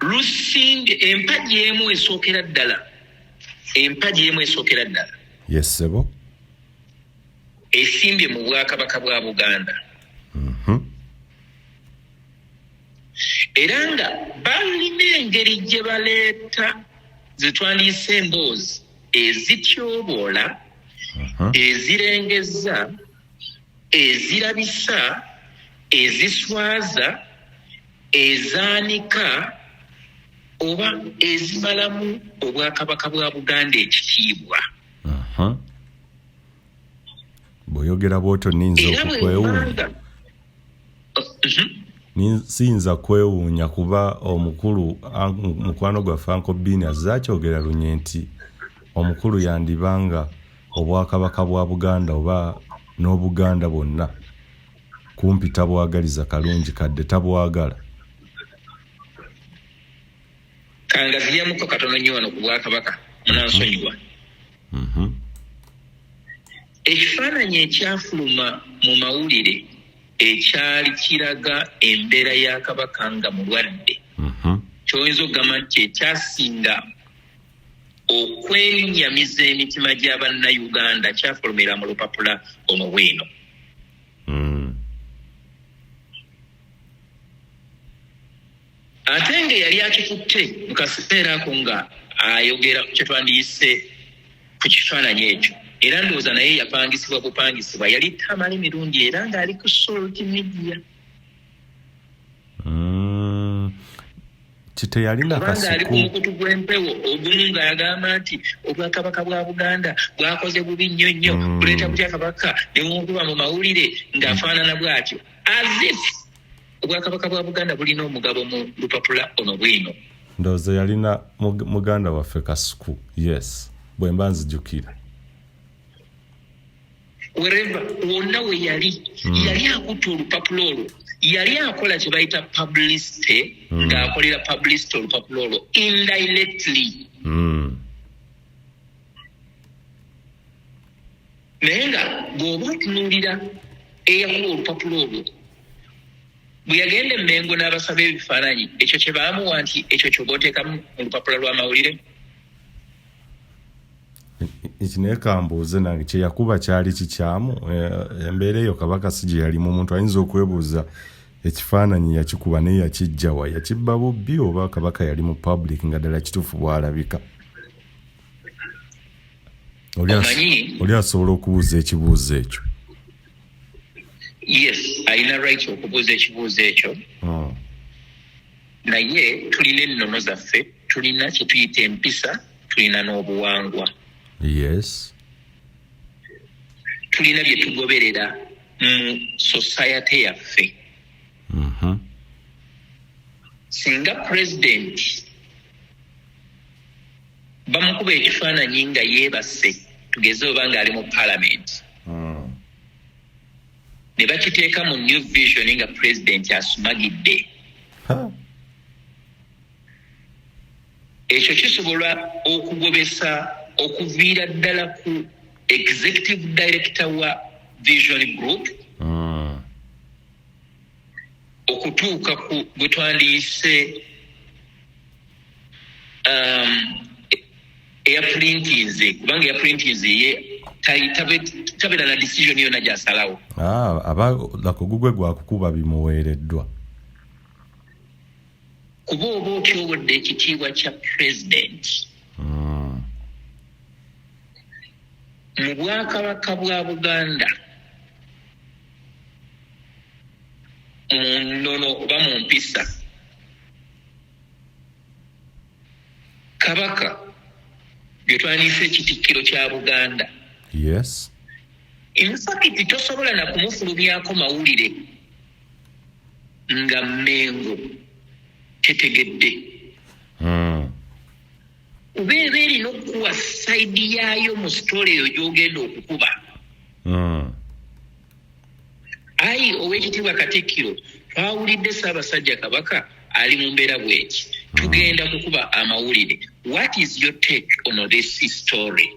Lusimbye empagi emu esookera ddala, empagi emu esookera ddala. Yes, ssebo. Esimbye mu Bwakabaka bwa Buganda. Era nga balina engeri gye baleeta ze twandiyise emboozi ezityoboola, ezirengezza, ezirabisa, eziswaza, ezaanika oba ezimalamu Obwakabaka bwa Buganda ekitiibwa. Bw'oyogera bw'otyo nninza Era bwe okukwewuunya. mbanga Siyinza kwewuunya kuba omukulu mukwano gwaffe Uncle Bean azze akyogera lunye nti omukulu yandiba nga Obwakabaka bwa Buganda oba n'Obuganda bwonna kumpi tabwagaliza kalungi kadde tabwagala. Kangaziyemuko katono nnyo wano ku Bwakabaka, munansonyiwa. Ekifaananyi ekyafuluma mu mawulire ekyali kiraga embeera ya Kabaka nga mulwadde, ky'oyinza okugamba nti kyekyasinga okwennyamiza emitima gya Bannayuganda, kyafulumira mu lupapula ono bwino. Ate nga eyali akikutte mu kaseera ako nga ayogera ku kye twandiyise ku kifaananyi ekyo, era ndowooza naye yapangisibwa bupangisibwa, yali Tamale Mirundi, era ng'ali ku Salt Media. Nti teyalina Kubanga ali ku kasuku. mukutu gw'empewo ogumu ng'agamba nti Obwakabaka bwa Buganda bwakoze bubi nnyo nnyo, buleeta butya Kabaka ne bumukuba mu mawulire ng'afaanana bw'atyo, as if Obwakabaka bwa Buganda bulina omugabo mu lupapula ono bwino. Ndowooza yalina muganda waffe Kasuku, yes, bwe mba nzijukira. Wherever wonna we yali, yali akutte olupapula olwo, yali akola kye bayita publicity, ng'akolera publicity olupapula olwo indirectly. Naye nga bw'oba otunuulira eyakuba olupapula olwo, bwe yagenda e Mmengo n'abasaba ebifaananyi, ekyo kye baamuwa nti ekyo ky'oba oteekamu mu lupapula lw'amawulire. Eki naye kambuuze nange, kye yakuba kyali kikyamu? Embeera eyo Kabaka si gye yalimu. Omuntu ayinza okwebuuza ekifaananyi yakikuba naye yakijjawa, yakibba bubbi oba Kabaka yali mu public nga ddala kituufu bw'alabika? Omanyi- Oli asobola okubuuza ekibuuzo ekyo. Yes, alina right okubuuza ekibuuzo ekyo. Naye tulina ennono zaffe, tulina kye tuyita empisa, tulina n'obuwangwa. Tulina bye tugoberera mu society yaffe. Singa president bamukuba ekifaananyi nga yeebase, tugeze oba ng'ali mu parliament, ne bakiteeka mu New Vision nga president asumagidde, ekyo kisobola okugobesa okuviira ddala ku executive director wa Vision Group okutuuka ku gwe twandiyise eyaprintinze, kubanga eyaprintinze ye tabeera na decision yonna gy'asalawo. Ah, aba lako gugwe gwakukuba bimuweereddwa. Kuba oba otyobodde ekitiibwa kya president. Mu Bwakabaka bwa Buganda, mu nnono oba mu mpisa, Kabaka bye twandiyise ekitikkiro kya Buganda, in fact tosobola na kumufulumyako mawulire nga Mmengo tetegedde. Kuba eba erina okukuwa side yaayo mu story eyo gy'ogenda okukuba. Ayi Oweekitiibwa Katikkiro, twawulidde Ssaabasajja Kabaka ali mu mbeera bweti, tugenda kukuba amawulire, what is your take on this story?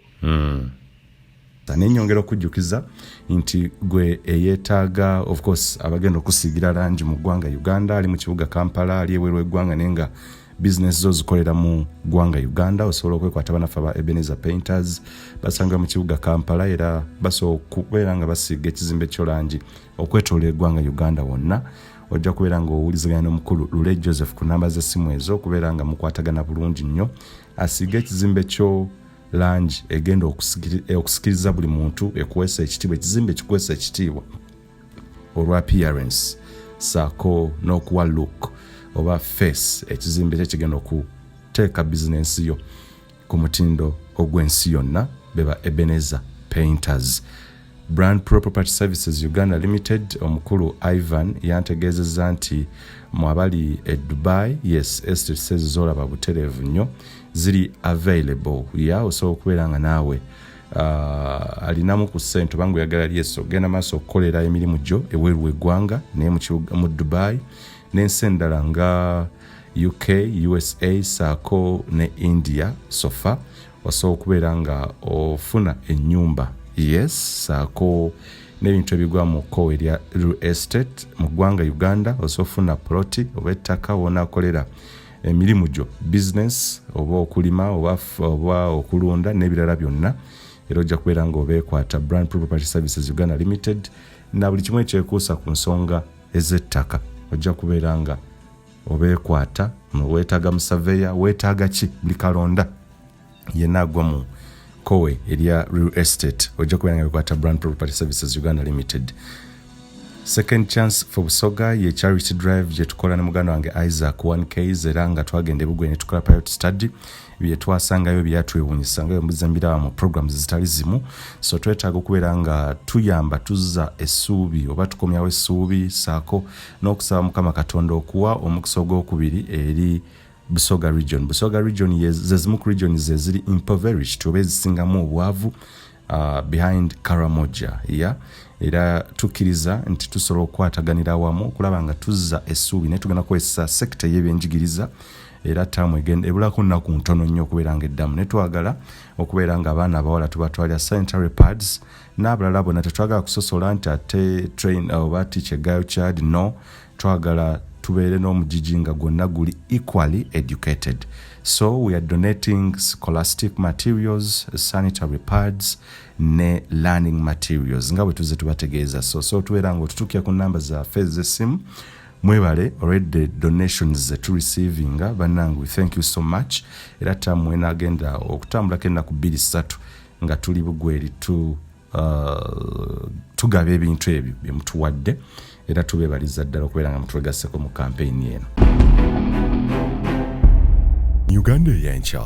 Nenyongera okujjukiza nti gwe eyeetaaga, of course abagenda okusiigira langi mu ggwanga Uganda, ali mu kibuga Kampala, ali ebweru w'eggwanga, naye nga Bizinesi zo zikolera mu ggwanga Uganda, osobola okwekwata banaffe aba Ebenezer Painters, basanga mu kibuga Kampala, era basobola okubeera nga basiiga ekizimbe kyo langi okwetoola eggwanga Uganda wonna. Ojja kubeera nga owuliziganya n'omukulu Lule Joseph ku namba z'essimu ezo okubeera nga mukwatagana bulungi nnyo, asiige ekizimbe kyo langi egenda okusikiriza buli muntu, ekuweesa ekitiibwa, ekizimbe kikuweesa ekitiibwa olwa appearance saako n'okuwa look oba face ekizimbe kye kigenda okuteeka bizinensi yo ku mutindo ogw'ensi yonna. Beba Ebenezer Painters. Brand Pro Property Services Uganda Limited, omukulu Ivan yantegeezezza nti mu abali e Dubai, yes, estates ezo zolaba butereevu nnyo ziri available ya osobola okubeera nga naawe alinamu ku ssente obanga oyagala lyeso ogenda maaso okukolera emirimu gyo ebweru w'eggwanga, naye mu Dubai n'ensi endala nga UK, USA saako ne India, sofa osobola okubeera nga ofuna ennyumba, yes, saako n'ebintu ebigwa mu kkowe erya real estate mu ggwanga Uganda. Osobola ofuna ploti oba ettaka wonaakolera emirimu gyo, business oba okulima oba okulunda n'ebirala byonna, era ojja kubeera nga obeekwata Brand Property Services Uganda Limited na buli kimu ekyekuusa ku nsonga ez'ettaka. Ojja kubeera nga obeekwata. Weetaaga musaveya, weetaaga ki, buli kalonda yenna agwa mu kowe erya real estate, ojja kubeera nga bekwata Brand Property Services Uganda Limited. Second Chance for Busoga ye charity drive gye tukola ne muganda wange Isaac 1Ks, era nga twagenda ebugwe ne tukola pilot study, bye twasangayo byatwewuunyisa nga mbuze mbiraba mu programs ezitali zimu. So twetaaga okubeera nga tuyamba, tuzza essuubi oba tukomyawo essuubi, saako n'okusaba Mukama Katonda okuwa omukisa ogwokubiri eri Busoga region. Busoga region ze zimu ku regions eziri impoverished oba ezisingamu obwavu behind Karamoja, yeah? Era tukkiriza nti tusobola okukwataganira awamu okulaba nga tuzza essuubi, naye tugenda kukozesa sekita ey'ebyenjigiriza. Era taamu egenda ebulako nnaku ntono nnyo okubeera nga eddamu, naye twagala okubeera nga abaana abawala tubatwalira sanitary pads n'abalala bonna. Tetwagala kusosola nti ate train oba teach a girl child, no, twagala tubeere n'omugigi nga gwonna guli equally educated. So we are donating scholastic materials, sanitary pads ne learning materials nga bwe tuzze tubategeeza. So tubeera nga otutuukira ku namba zaffe ez'essimu. Mwebale already donations zetureceivinga, bannange, we thank you so much. Era tamu enagenda okutambulako ennaku 2-3 nga tuli bugweri tugaba ebintu ebyo byemutuwadde, era tubeebaliza ddala okubeera nga mutwegasseko mu kampeyini eno. Uganda Eyenkya.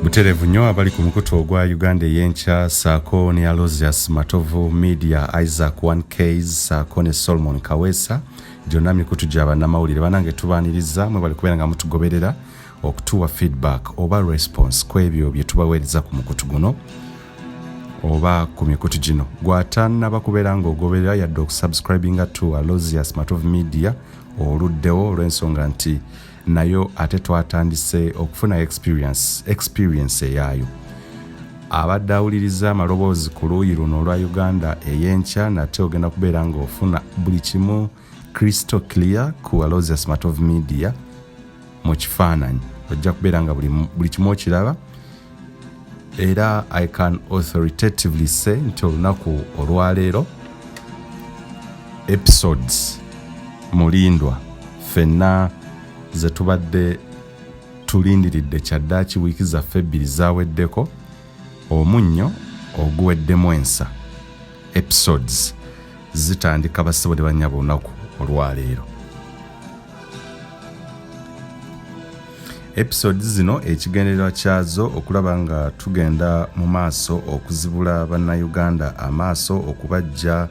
Butereevu nnyo abali ku mukutu ogwa Uganda Eyenkya, saako ne Alosius Matovu Media, Isaac 1Ks saako ne Solomon Kaweesa, gyonna mikutu gya bannamawulire. Banange, tubaaniriza, mwebali kubeera nga mutugoberera okutuwa feedback oba response ku ebyo bye tubaweereza ku mukutu guno oba ku mikutu gino. Gwatannaba kubeera ng'ogoberera yadde okusubscribinga to Alosius Matovu Media, oluddewo olw'ensonga nti nayo ate twatandise okufuna experience eyaayo. Abadde awuliriza amaloboozi ku luuyi luno olwa Uganda Eyenkya, nate ogenda kubeera ng'ofuna buli kimu crystal clear ku Alosius Matovu Media mu kifaananyi. Ojja kubeera nga buli kimu okiraba. Era I can authoritatively say nti olunaku olwaleero episodes mulindwa ffenna ze tubadde tulindiridde kyaddaaki wiiki zaffe 2 zaweddeko, omunnyo oguweddemu ensa. Episodes zitandika, bassebo ne bannyabo, olunaku olwaleero. Episodes zino ekigendererwa kyazo okulaba nga tugenda mu maaso okuzibula bannayuganda amaaso, okubajja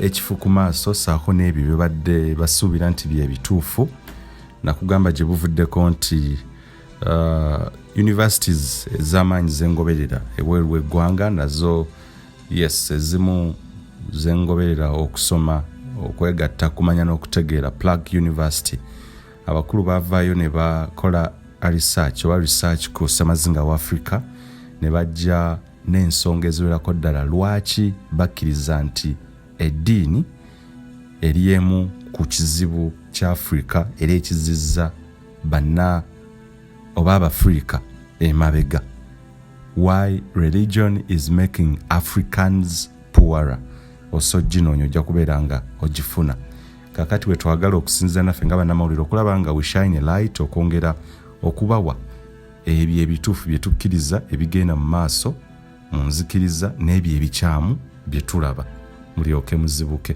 ekifu ku maaso saako n'ebyo bye badde basuubira nti bye bituufu. Nakugamba gye buvuddeko nti universities ez'amaanyi zengoberera ebweru w'eggwanga nazo, yes, ezimu zengoberera okusoma, okwegatta, kumanya n'okutegeera, Plug University, abakulu bavaayo ne bakola research oba research ku ssemazinga wa Africa ne bajja n'ensonga eziwerako ddala lwaki bakkiriza nti eddiini eri emu ku kizibu kya Afrika era ekizizza banna oba Abafirika emabega. Why religion is making Africans poorer. Osoginoonya ojja kubeera nga ogifuna. Kakati we twagala okusinziira naffe nga bannamawulire okulaba nga we shine a light, okwongera okubawa ebyo ebituufu bye tukkiriza ebigenda mu maaso mu nzikiriza n'ebyo ebikyamu bye tulaba, mulyoke muzibuke.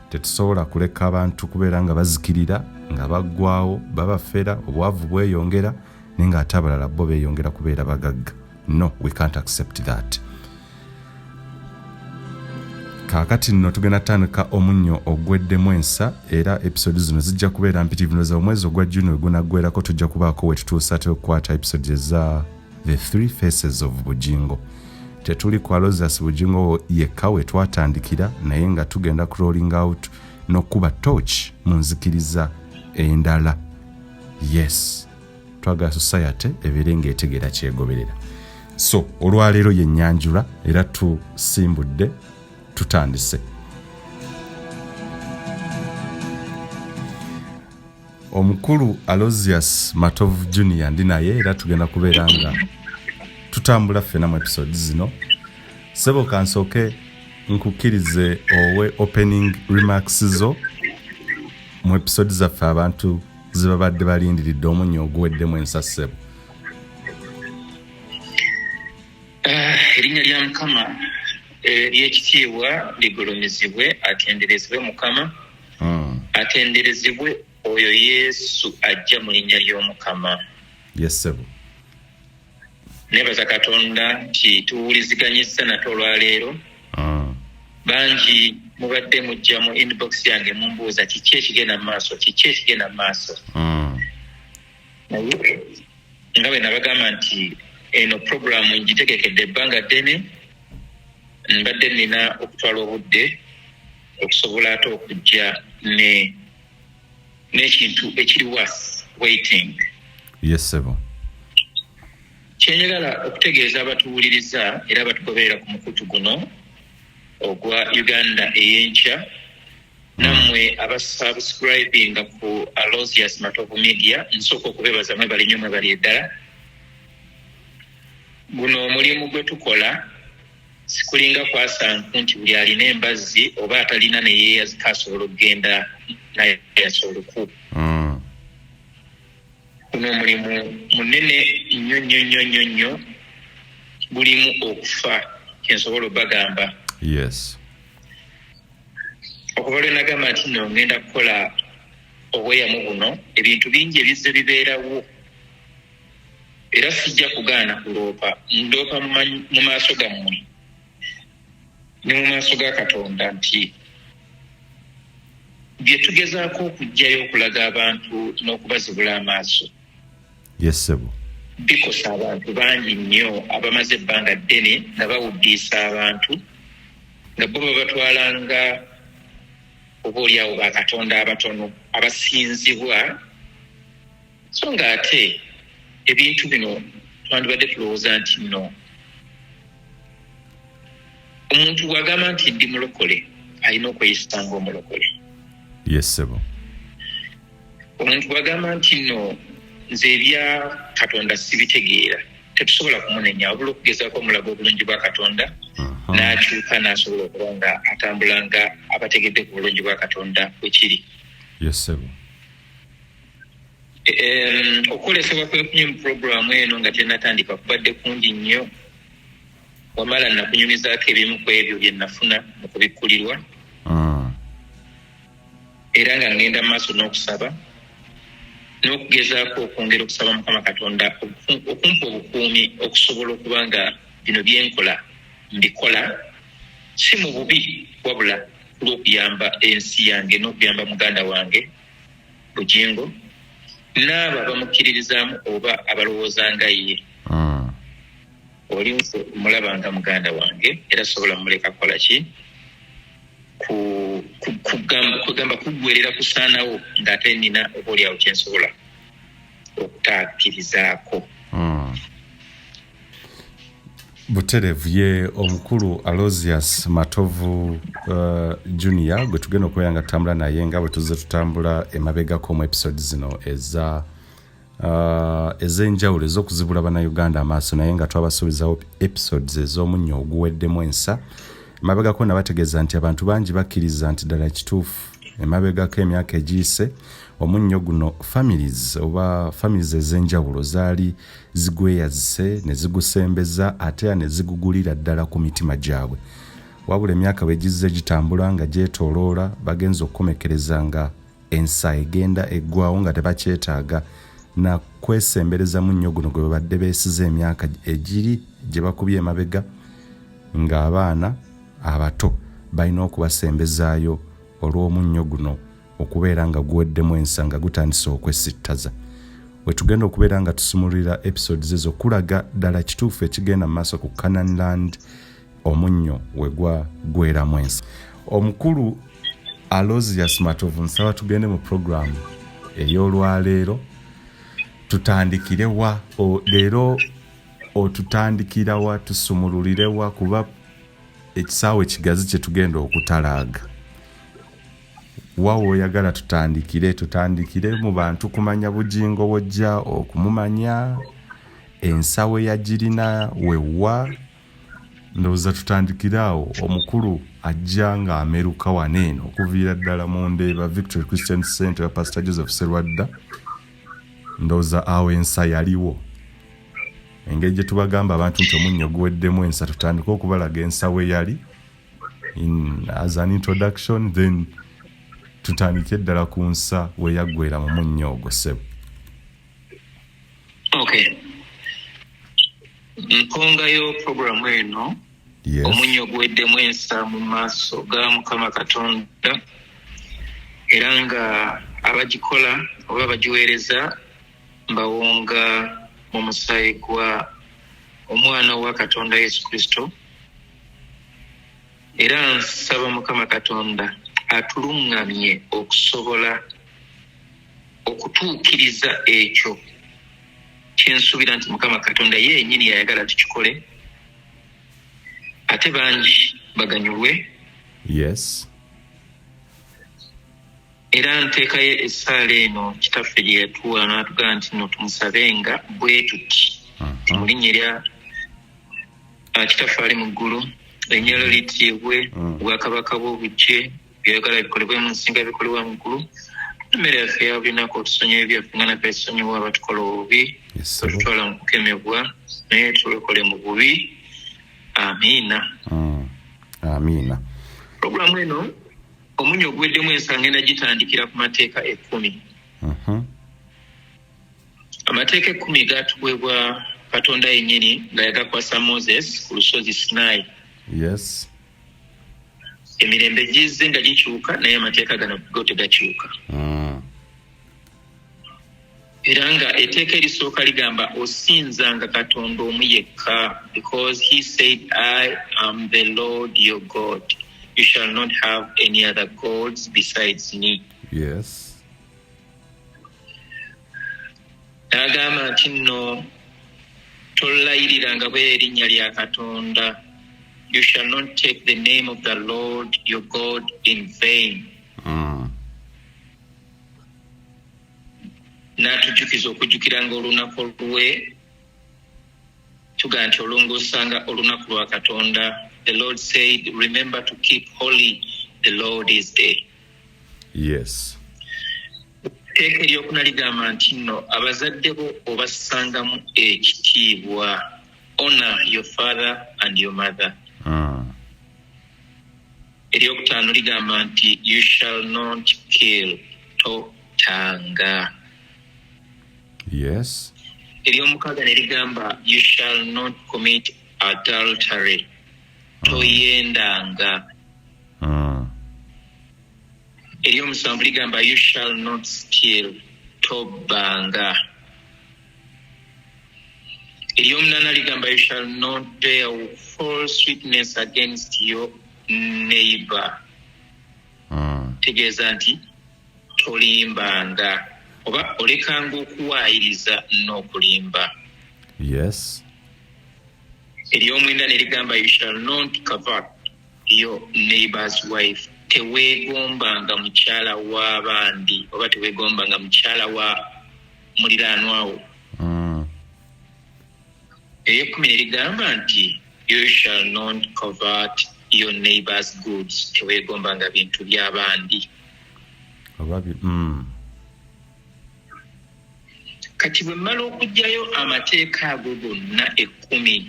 Tetusobola kuleka abantu kubeera nga bazikirira, nga baggwawo, babafera, obwavu bweyongera, naye ng'ate abalala bo beeyongera kubeera bagagga. No, we can't accept that. Kaakati nno tugenda tutandika omunnyo ogweddemu ensa, era episode zino zijja kubeera mpitirivu. Ndowooza omwezi ogwa Juni we gunaggwerako tujja kubaako we tutuusa ate okukwata episode eza The Three Faces of Bujingo. Tetuli ku Aloysius Bujingo yekka we twatandikira, naye nga tugenda ku rolling out n'okuba torch mu nzikiriza endala. Yes, twagala society ebeere ng'etegeera kyegoberera. So olwaleero yenyanjula era tusimbudde, tutandise. Omukulu Aloysius Matovu Junior ndi naye, era tugenda kubeera nga tutambula ffena mu episode zino. Sebo, kansooke nkukkirize owe opening remarks zo mu episode zaffe abantu zebabadde balindiridde, omunnyo oguweddemu ensa, ssebo. Erinnya lya Mukama eryekitiibwa ligulumizibwe, atenderezebwe Mukama. Atenderezebwe oyo Yesu ajja mu linnya ly'Omukama. Yes, ssebo. Nebaza Katonda nti tuwuliziganyizza nate olwaleero. Bangi mubadde mujja mu inbox yange mumbuuza kiki ekigenda mu maaso, kiki ekigenda mu maaso. Naye nga bwe nabagamba nti eno puroguramu ngitegekedde ebbanga ddene, mbadde nina okutwala obudde okusobola ate okujja ne n'ekintu ekiri worth waiting. Yes, ssebo. Kyenjagala okutegeeza abatuwuliriza era abatugoberera ku mukutu guno ogwa Uganda Ey'enkya, nammwe abasubscribinga ku Aloysius Matovu Media, nsooka okubeebaza, mwebali nnyo, mwebali eddala. Guno omulimu gwe tukola sikulinga kwasanku nti buli alina embazzi oba atalina neyeeyazika asobola okugenda nayasa oluku. Guno omulimu munene nnyo nnyo nnyo nnyo nnyo, gulimu okufa, kyensobola obbagamba. Okuva lwe nagamba nti nno ngenda kukola obweyamu buno, ebintu bingi ebizze bibeerawo, era sijja kugaana kuloopa, ndoopa mu maaso gammwe ne mu maaso ga Katonda nti bye tugezaako okuggyayo okulaga abantu n'okubazibula amaaso Yes, ssebo. bikosa abantu bangi nnyo abamaze ebbanga ddene nga bawuddiisa abantu, nga bo babatwalanga oba oliawo bakatonda abatono abasinzibwa, so nga ate ebintu bino twandibadde tulowooza nti nno omuntu bw'agamba nti ndi mulokole alina okweyisa ng'omulokole. Yes, ssebo. Omuntu bw'agamba nti nno nze ebya Katonda sibitegeera, tetusobola kumunenya, wabula okugezaako omulaga obulungi bwa Katonda, n'akyuka n'asobola okuba nga atambula nga abategedde ku bulungi bwa Katonda bwe kiri. Yes, ssebo. Okwolesebwa kwenfunye mu puroguramu eno nga tennatandika kubadde kungi nnyo. Wamala nakunyumizaako ebimu ku ebyo bye nafuna mu kubikkulirwa, era nga ngenda mu maaso n'okusaba n'okugezaako okwongera okusaba Mukama Katonda okumpa obukuumi okusobola okuba nga bino byenkola mbikola si mu bubi, wabula kulw'okuyamba ensi yange n'okuyamba muganda wange Bujingo n'abo abamukkiririzaamu oba abalowooza nga ye. Oli nze mulaba nga muganda wange, era sobola muleka kukola ki, kugamba kuggwerera kusaanawo ng'ate nina oba oliawo kyensobola okutaakirizaako. Buterevu ye omukulu Aloysius Matovu Junior gwe tugenda okubeera nga tutambula naye nga bwe tuzze tutambula emabegako mu episode zino eza ez'enjawulo ez'okuzibula bannayuganda amaaso, naye nga twabasuubizawo episodes ez'omunnyo oguweddemu ensa. Emabegako nabategeeza nti abantu bangi bakkiriza nti ddala kituufu emabegako emyaka egiyise omunnyo guno families oba families ez'enjawulo zaali zigweyazise ne zigusembeza ate era ne zigugulira ddala ku mitima gyabwe. Wabula emyaka bwe gizze gitambula nga gyetooloola, bagenze okukomekereza nga ensa egenda eggwawo nga tebakyetaaga na kwesembereza munnyo guno gwe babadde beesize emyaka egiri gye bakubye emabega, ng'abaana abato balina okubasembezaayo olw'omunnyo guno okubeera nga guweddemu ensa nga gutandise okwesittaza. We tugenda okubeera nga tusumululira episodes ezo kulaga ddala kituufu ekigenda mu maaso ku Canaan Land omunnyo we gwagweramu ensa. Omukulu Aloysius Matovu, nsaba tugende mu programu ey'olwaleero. Tutandikire wa leero? Otutandikira wa? Tusumululire wa? Kuba ekisaawe kigazi kye tugenda okutalaaga. Wa w'oyagala tutandikire? Tutandikire mu bantu kumanya Bugingo wojja okumumanya, ensawo eyagirina wewa. Ndowooza tutandikire awo. Omukulu ajja ng'ameruka wano eno okuviira ddala mu Ndeeba Victory Christian Center ya Pastor Joseph Serwadda. Ndowooza awo ensa yaliwo. Engeri gye tubagamba abantu nti omunnyo guweddemu ensa, tutandike okubalaga ensawo eyali as an introduction, then tutandike ddala ku nsa we yaggwera mu munnyo ogwo, ssebo. Okay, nkongayo programu eno omunnyo guweddemu ensa mu maaso ga Mukama Katonda, era nga abagikola oba abagiweereza mbawonga mu musaayi gwa omwana wa Katonda Yesu Kristo, era nsaba Mukama Katonda atuluŋŋamye okusobola okutuukiriza ekyo kyensuubira nti Mukama Katonda ye yennyini yayagala tukikole, ate bangi baganyulwe. Era nteekayo essaala eno Kitaffe gye yatuwa n'atugamba nti nno tumusabenga bwe tuti, nti mu linnya erya Kitaffe ali mu ggulu, erinnya lyo litiibwe, obwakabaka bwo bujje, by'oyagala bikolebwe mu nsi nga bikolebwa mu ggulu. Emmere yaffe eya buli lunaku otusonyiwe ebyaffe nga naffe tusonyiwa abatukola obubi, totutwala mu kukemebwa, naye tulokole mu bubi. Amiina. Amiina. Puroguramu eno omunnyo oguweddemu ensa ngenda gitandikira ku mateeka 10. Amateeka 10 gatuweebwa Katonda yennyini nga yagakwasa Moses ku lusozi Sinai. Emirembe gizze nga gikyuka, naye amateeka gano go tegakyuka. Era nga etteeka erisooka ligamba osinzanga Katonda omu yekka, because he said, I am the Lord your God, you shall not have any other gods besides me. N'agamba nti nno tolayiriranga bwe erinnya lya Katonda, you shall not take the name of the Lord your God in vain. N'atujjukiza okujjukiranga olunaku lwe tugaa nti olongoosanga olunaku lwa Katonda. The Lord said, remember to keep holy the Lord's day. Etteeka eryokuna ligamba nti nno abazadde bo obassangamu ekitiibwa, honor your father and your mother. Eryokutaano ligamba nti you shall not kill, totanga. Eryomukaaga ne ligamba you shall not commit adultery, toyendanga. Eryomusanvu ligamba you shall not steal, tobbanga. Eryomunaana ligamba you shall not bear false witness against your neighbor. Tegeeza nti tolimbanga oba olekanga okuwaayiriza n'okulimba. Eryomwenda ne ligamba, "You shall not covet your neighbor's wife." Teweegombanga mukyala w'abandi oba teweegombanga mukyala wa muliraanwawo. Eryekumi ne ligamba nti, "You shall not covet your neighbor's goods." Teweegombanga bintu by'abandi. Oba. Kati bwe mmala okuggyayo amateeka ago gonna 10,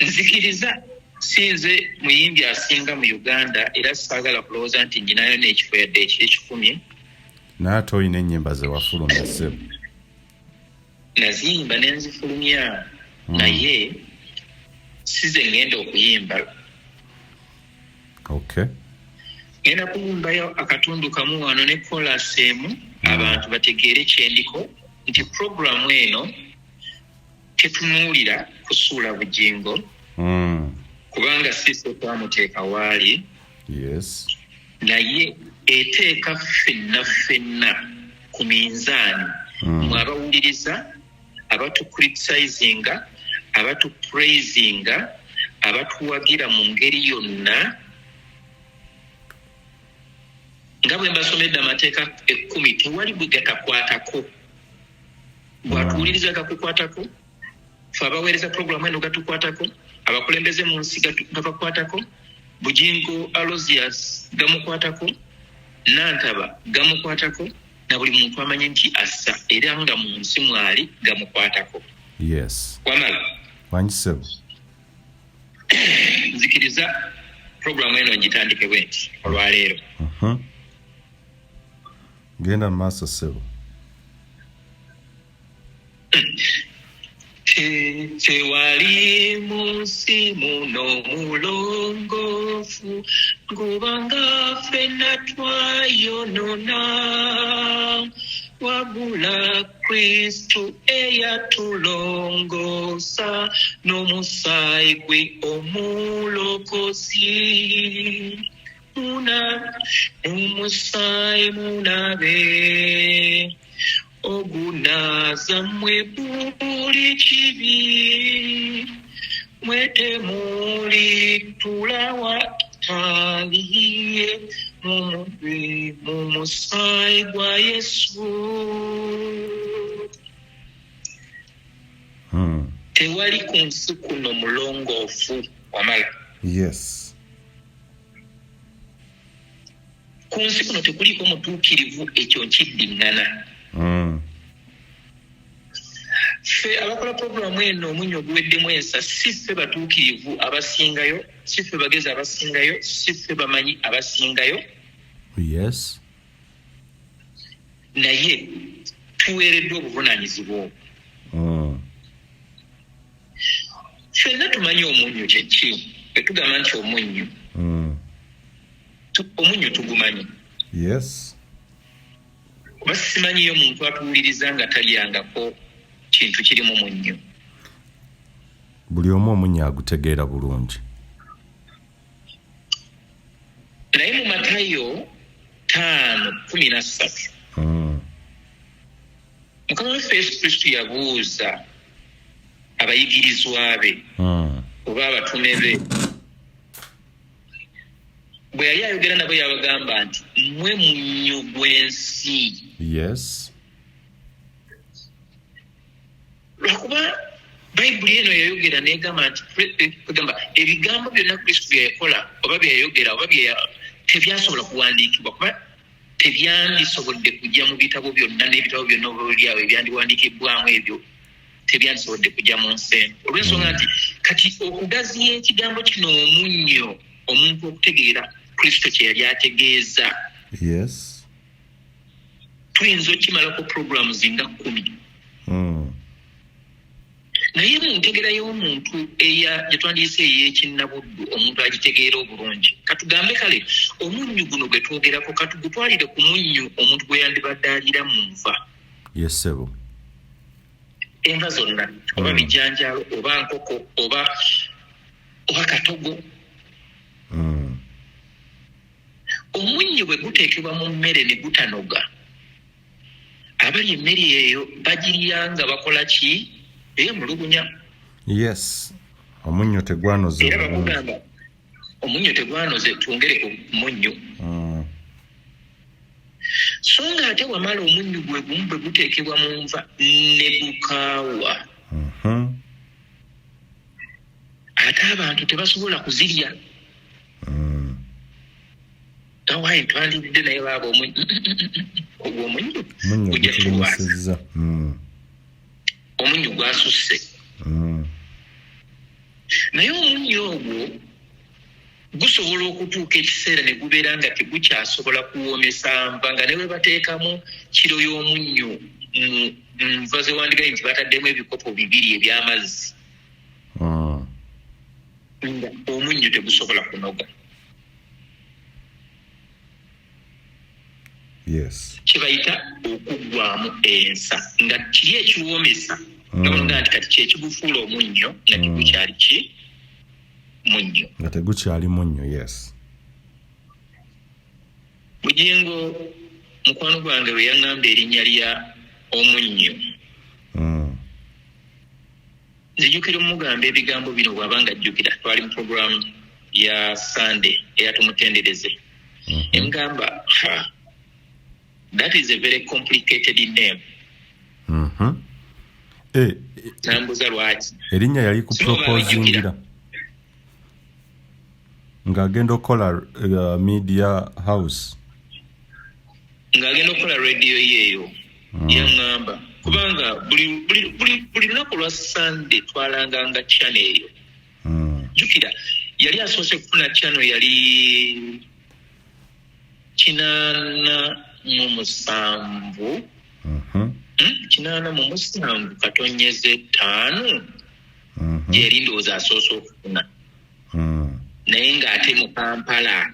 nzikiriza si nze muyimbi asinga mu Uganda, era saagala kulowooza nti nyinayo n'ekifo yadde ekyekikumi. Naye ate olina ennyimba ze wafulumya, ssebo. Naziyimba ne nzifulumya, naye si ze ngenda okuyimba. Ngenda kuyimbayo akatundu kamu wano ne chorus emu, abantu bategeere kyendiko nti puroguramu eno tetunuulira kusuula Bugingo, kubanga si ffe twamuteeka waali, naye eteeka ffenna ffenna ku minzaani, mwe abawuliriza, abatucriticizinga, abatupraisinga, abatuwagira mu ngeri yonna. Nga bwe mbasomedde amateeka 10, tewali bwe gatakwatako. Bwatuwuliriza gakukwatako, fe abaweereza puroguramu eno gatukwatako, abakulembeze mu nsi gabakwatako, Bugingo Alozias gamukwatako, Nantaba gamukwatako, na buli muntu amanyi nti assa era nga mu nsi mwali gamukwatako. Wamala. Wangi, ssebo. Nzikiriza puroguramu eno ngitandike bwe nti olwaleero. Genda mu maaso, ssebo. Tewali mu nsi muno mulongoofu, kubanga ffenna twayonona, wabula Kristu eyatulongoosa n'omusaayi gwe omulokozi. Muna omusaayi munabe ogunaaza mmwe buli kibi, mwe temulitula wataliye mu musaayi gwa Yesu. Tewali ku nsi kuno mulongoofu, wamala. Ku nsi kuno tekuliiko mutuukirivu, ekyo nkiddiŋŋana. Ffe abakola puroguramu eno Omunnyo Oguweddemu Ensa, si ffe batuukirivu abasingayo, si ffe bagezi abasingayo, si ffe bamanyi abasingayo, naye tuweereddwa obuvunaanyizibwa obwo. Ffenna tumanyi omunnyo kyeki. Bwe tugamba nti omunnyo, omunnyo tugumanyi. Kuba simanyiyo muntu atuwuliriza nga talyangako kintu kirimu munnyo. Buli omu omunnyo agutegeera bulungi. Naye mu Matayo 5:13, Mukama waffe Yesu Kristu yabuuza abayigirizwa be oba abatume be. Bwe yali ayogera nabo yabagamba nti, "Mmwe munnyo gw'ensi." Lwakuba Bayibuli eno yayogera negamba nti kugamba ebigambo byonna Kristu byeyakola oba byeyayogera oba tebyasobola kuwandiikibwa, kuba tebyandisobodde kujja mu bitabo byonna, n'ebitabo byonna oba oliawo ebyandiwandiikibwamu ebyo tebyandisobodde kujja mu nsi eno, olw'ensonga nti kati okugaziya ekigambo kino omunnyo, omuntu okutegeera Kristo kye yali ategeeza, tuyinza okukimalako programs nga 10. Naye mu ntegeera y'omuntu eya gye twandiyise ey'ekinnabuddu, omuntu agitegeera obulungi, katugambe kale omunnyu guno gwe twogerako, katugutwalire ku munnyu omuntu gwe yandibadde alira mu nva. Yes, ssebo. Enva zonna, oba bijanjaalo, oba nkoko, oba katogo, omunnyo bwe guteekebwa mu mmere ne gutanoga, abali emmere eyo bagirya nga bakola ki? Beemulugunya. Yes, omunnyo tegwanoze. Era bakugamba omunnyo tegwanoze, twongere ku munnyo. So nga ate wamala omunnyo gwe gumu bwe guteekebwa mu nva ne gukaawa, ate abantu tebasobola kuzirya. Awaye twandiridde, naye baaba ogwo omunnyo Omunnyo gujja tulwaza. Gutulimisizza. Omunnyo gwasusse. Naye omunnyo ogwo gusobola okutuuka ekiseera ne gubeera nga tegukyasobola kuwoomesa nva, nga ne bwe bateekamu kiro y'omunnyo mu nva zewandigaye nti bataddemu ebikopo 2 eby'amazzi, nga omunnyo tegusobola kunoga. Kyebayita okuggwamu ensa, nga kiri ekiwoomesa nga banoga nti kati kyekigufuula omunnyo, nga tegukyali ki munnyo. Nga tegukyali munnyo, yes. Bugingo mukwano gwange bwe yaŋŋamba erinnya lya omunnyo, nzijukira omugamba ebigambo bino bw'aba nga ajjukira. Twali mu programu ya Sunday eyatumutendereze. Emugamba, "Ha, that is a very complicated name." Nambuza lwaki. Erinnya yali ku Singa oba proposingira ng'agenda okukola media house. Ng'agenda okukola rediyo yeeyo. Yaŋŋamba kubanga buli lunaku lwa Sunday twalanganga channel eyo. Jjukira yali asoose kufuna channel yali 87, 87.5. Gyeri ndowooza asoose okufuna, naye ng'ate mu Kampala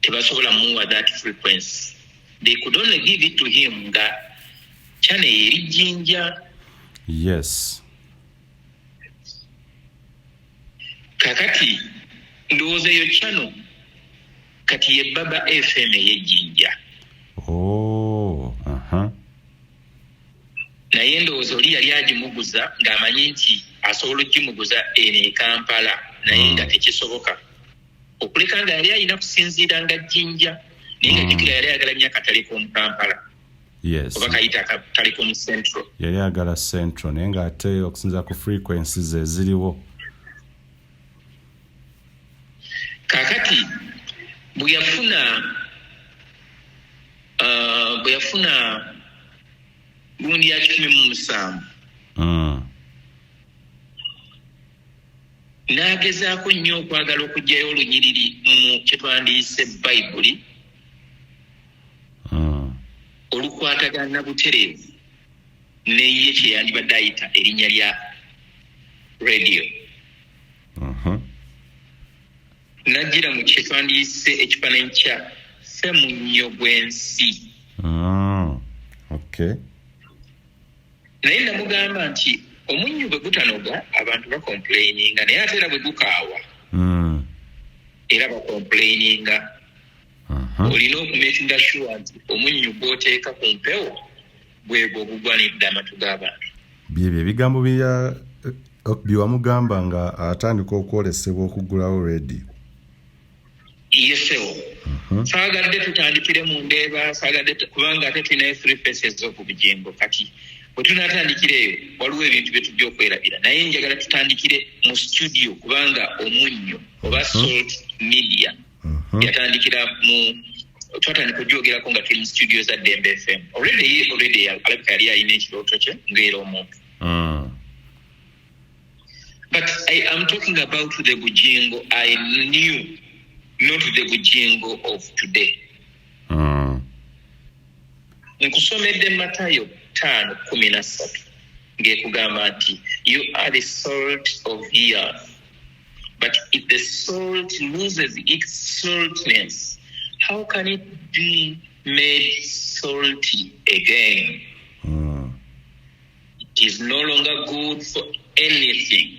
tebasobola muwa that frequency. They could only give it to him nga channel eri Jjinja. Kakati ndowooza eyo channel kati ye Baba FM ey'Ejjinja. Oh, aha. Naye ndowooza oli yali agimuguza ng'amanyi nti asobola ogimuguza eno e Kampala, naye nga tekisoboka, okuleka nga yali alina kusinziira nga Jjinja, naye nga jjukira yali ayagala nnyo akatale k'omu Kampala, oba kayita akatale k'omu Central. Yali ayagala Central, naye ng'ate okusinziira ku frequencies eziriwo. Kaakati bwe yafuna gundi ya 107, n'agezaako nnyo okwagala okuggyayo olunyiriri mu kyetwandiise Bayibuli olukwatagana butereevu neye kyeyandibadde ayita erinnya lya radio. Najjira mu kyetwandiise ekifaananyi kya ssemunnyo gw'ensi. Naye namugamba nti omunnyo bwe gutanoga abantu bacomplaininga, naye ate era bwe gukaawa era bacomplaininga. Olina okumakinga sure nti omunnyo gw'oteeka ku mpewo gwegwo ogugwanidde amatu g'abantu. Byebyo ebigambo byewamugamba nga atandika okwolesebwa okuggulawo radio. Yesewo. Saagadde tutandikire mu Ndeeba, saagadde kubanga ate tulinayo three faces of Bugingo. Kati bwe tunaatandikira eyo waliwo ebintu bye tujja okwerabira, naye njagala tutandikire mu studio, kubanga omunnyo oba salt media yatandikira mu, twatandika ogyogerako nga tuli mu studio za Ddembe FM. Already ye already alabika yali alina ekirooto kye ngaera omuntu. But I am talking about the Bujingo I knew, not the Bujingo of today. Nkusomedde Matayo 5:13 ng'ekugamba nti, "You are the salt of the earth, but if the salt loses its saltness, how can it be made salty again? It is no longer good for anything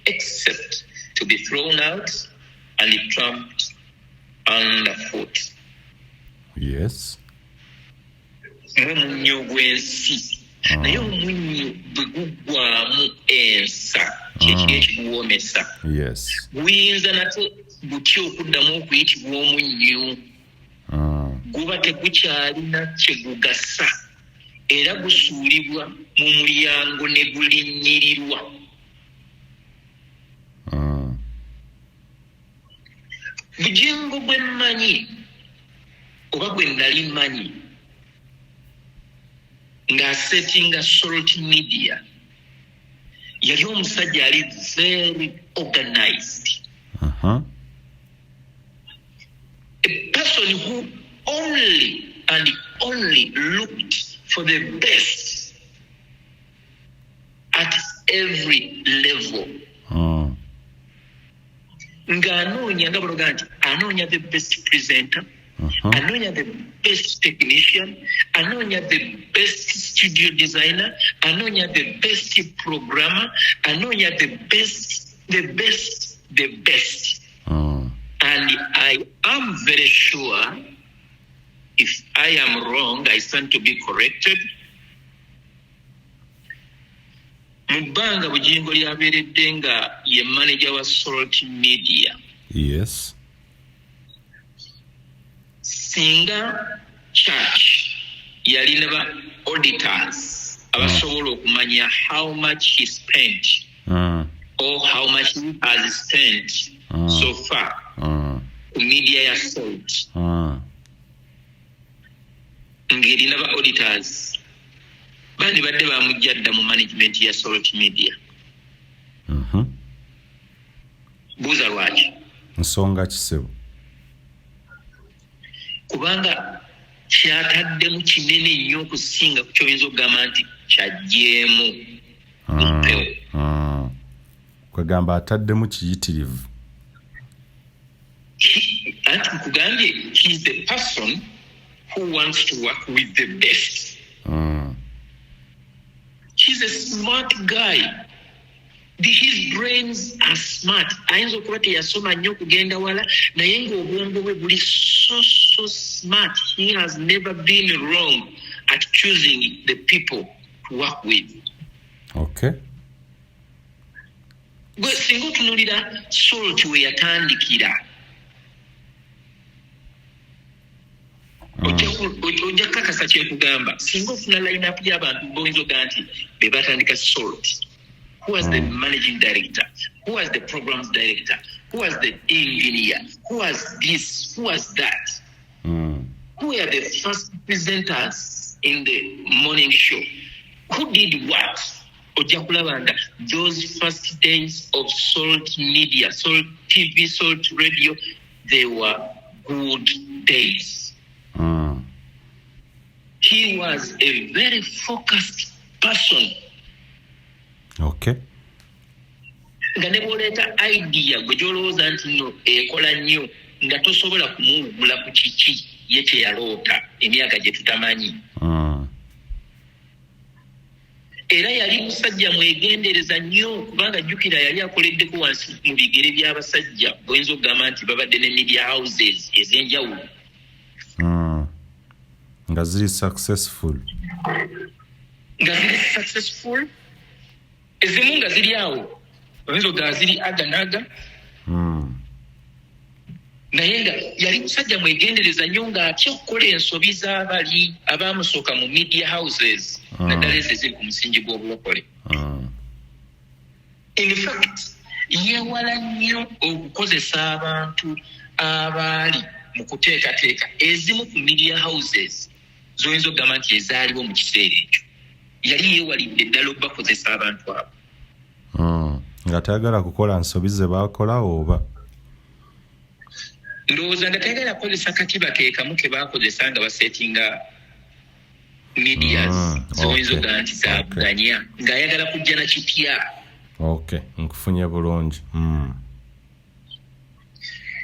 except to be thrown out and trampled underfoot." Mwe munnyo gw'ensi. Naye omunnyo bwe guggwamu ensa, kyekiri ekiguwoomesa, guyinza nate gutya okuddamu okuyitibwa omunnyo? Guba tegukyalina kye gugasa, era gusuulibwa mu mulyango ne gulinnyirirwa. Bugingo gwe mmanyi oba gwe nali mmanyi ng'asettinga Salt Media yali omusajja ali very organized, a person who only and only looked for the best at every level, ng'anoonya, nga baloga nti anoonya the best presenter, anoonya the best technician, anoonya the best studio designer, anoonya the best programmer, anoonya the best, the best, the best. And I am very sure, if I am wrong, I stand to be corrected, mu bbanga Bugingo lyabeeredde nga ye manager wa Salt Media, singa church yalina ba auditors abasobola okumanya how much he spent or how much he has spent so far ku media ya Salt, ng'erina ba auditors, bandibadde bamujja dda mu management ya Salt Media. Buuza lwaki. Nsonga kisebo? Kubanga kyataddemu kinene nnyo okusinga ku kyoyinza okugamba nti kyajjeemu mu mpewo. Kwegamba ataddemu kiyitirivu. Anti nkugambye, he is the person who wants to work with the best. He's a smart guy. His brains are smart. Ayinza okuba teyasoma nnyo okugenda wala, naye ng'obwongo bwe buli so so smart. He has never been wrong at choosing the people to work with. Gwe singa otunulira Salt we yatandikira, ojja kukakasa kyekugamba. Singa ofuna line up y'abantu boyinza ogamba nti be batandika Salt, who was the managing director, who was the programs director, who was the engineer, who was this, who was that, who were the first presenters in the morning show, who did what, ojja kulaba nga those first days of Salt Media, Salt TV, Salt Radio, they were good days. He was a very focused person, nga ne bw'oleeta idea gwe gy'olowooza nti nno ekola nnyo, nga tosobola kumuwugula ku kiki ye kye yaloota emyaka gye tutamanyi. Era yali musajja mwegendereza nnyo, kubanga jjukira yali akoleddeko wansi mu bigere by'abasajja bw'oyinza okugamba nti babadde ne media houses ez'enjawulo. Nga ziri successful. Nga ziri successful, ezimu nga ziri awo oyinza okugamba ziri aganaga. Naye nga yali musajja mwegendereza nnyo, ng'atya okukola ensobi z'abali abaamusooka mu media houses, naddala ezo eziri ku musingi gw'obulokole. In fact, yeewala nnyo okukozesa abantu abaali mu kuteekateeka ezimu ku media houses z'oyinza okugamba nti ezaaliwo mu kiseera ekyo. Yali yeewalidde ddala okubakozesa abantu abo. Nga tayagala kukola nsobi ze baakola oba? Ndowooza nga tayagala kukozesa katiba ke kamu ke baakozesa nga basettinga medias zoyinza okugamba nti zaavuganya, ng'ayagala kujja na kipya. Okay, nkufunye bulungi.